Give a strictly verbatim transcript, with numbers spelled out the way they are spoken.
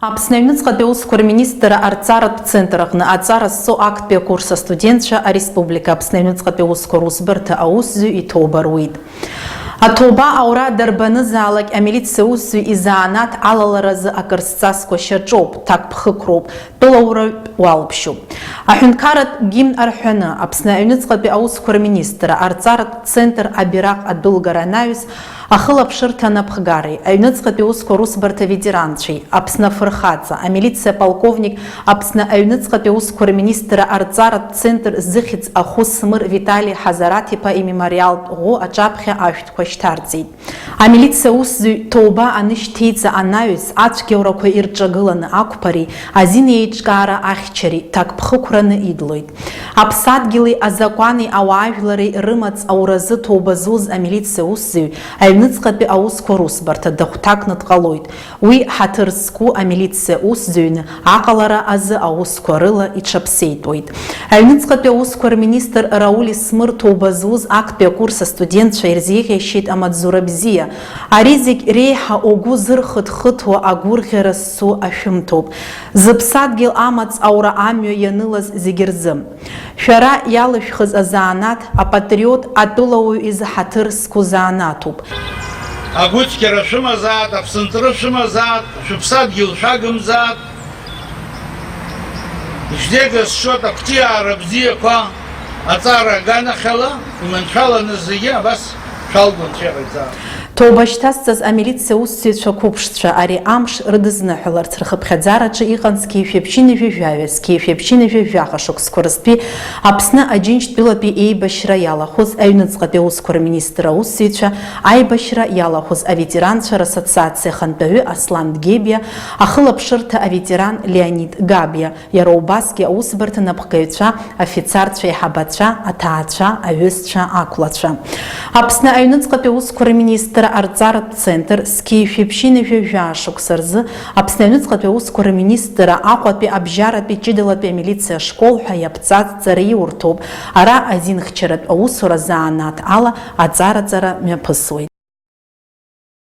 Аԥсны аҩныҵҟатәи аусқәа рминистрра арҵаратә центр аҟны аҵара зҵо актәи акурс астудентцәа ареспублика Аԥсны аҩныҵҟатәи аусқәа русбарҭа аусзуҩ иҭоуба руит. Аҭоуба аура дарбанызаалак амилициа усзуҩ изанааҭ алаларазы акыр зҵазкуа шьаҿоуп, ҭакԥхықәроуп, тәылауаҩратә уалԥшьоуп. Аҳәынҭқарратә гимн арҳәаны, Аԥсны аҩныҵҟатәи аусқәа рминистрра арҵаратә центр абираҟ адәылгара анаҩс, ахылаԥшырҭа анапхгареи, аҩныҵҟатәи аусқәа русбарҭа аветеранцәеи, Аԥсны афырхаҵа, амилициа аполковник, Аԥсны аҩныҵҟатәи аусқәа рминистрра арҵаратә центр зыхьӡ аху Смыр Витали Ҳазараҭ-иԥа имемориалтә ӷәы аҿаԥхьа ашәҭқәа шьҭарҵеит. Амилициа усзуҩ ҭоуба анышьҭеиҵа анаҩс, ацәгьаурақәа ирҿагыланы ақәԥареи азин еиҿкаара ахьчареи ҭакԥхықәраны идлоит. Аԥсадгьыли азакәани ауаажәлари рымаҵ ауразы ҭоуба зуз амилициа усзуҩ аҩныҵҟатәи аусқәа русбарҭа дыхәҭакны дҟалоит. Уи ҳаҭыр зқәу амилициа усзуҩны аҟалара азы аусқәа рыла иҽаԥсеитәуеит. Аҩныҵҟатәи аусқәа рминистр Рауль Смыр ҭоуба зуз актәи акурс астудентцәа ирзеиӷьеишьеит амаҵзура бзиа. Ари зегь реиҳа угәы зырхыҭхыҭуа агәырӷьара зцу ашәымҭоуп. Зыԥсадгьыл амаҵ аура амҩа ианылаз зегь рзы. Шәара иалышәхыз азанааҭ, апатриот, атәылауаҩ изы ҳаҭыр зқәу занааҭуп. Агәыцқьара шәымазаат, аԥсынҵры шәымазаат, шәыԥсадгьыл шәагымзаат. Ишәзеиӷьасшьоит ақәҿиаара бзиақәа, аҵара аганахьала, иманшәаланы зегьы абас шәалгон цәеиҟаиҵаа. Ҭоуба шьҭазҵаз амилициа усзуҩцәа қәыԥшцәа ари амш рыдызныҳәаларц рхыԥхьаӡараҿы иҟан зқьи жәшәи ԥшьынҩажәи жәаҩа, зқьи жәшәи ԥшьынҩажәи жәаха шықәсқәа рзтәи Аԥсны Аџьынџьтәылатәи еибашьра иалахәыз аҩныҵҟатәи аусқәа рминистр аусзуҩцәа, аибашьра иалахәыз аветеранцәа рассоциациа ахантәаҩы Аслан Гебиа, ахылаԥшырҭа аветеран Леонид Габиа, иара убасгьы аусбарҭа напхгаҩцәа, афицарцәа еиҳабацәа, аҭаацәа, аҩызцәа, ақәлацәа. Аԥсны аҩныҵҟатәи аусқәа рминистрра арҵаратә центр зқьи жәшәи ԥшьынҩажәи жәаҩа шықәса рзы Аԥсны аҩныҵҟатәи аусқәа рминистрра Аҟәатәи абжьаратәи ҷыдалатәи амилициа ашкол ҳәа иаԥҵаз ҵараиурҭоуп. Ара азинхьчаратә аусура занааҭ ала аҵараҵара мҩаԥысуеит.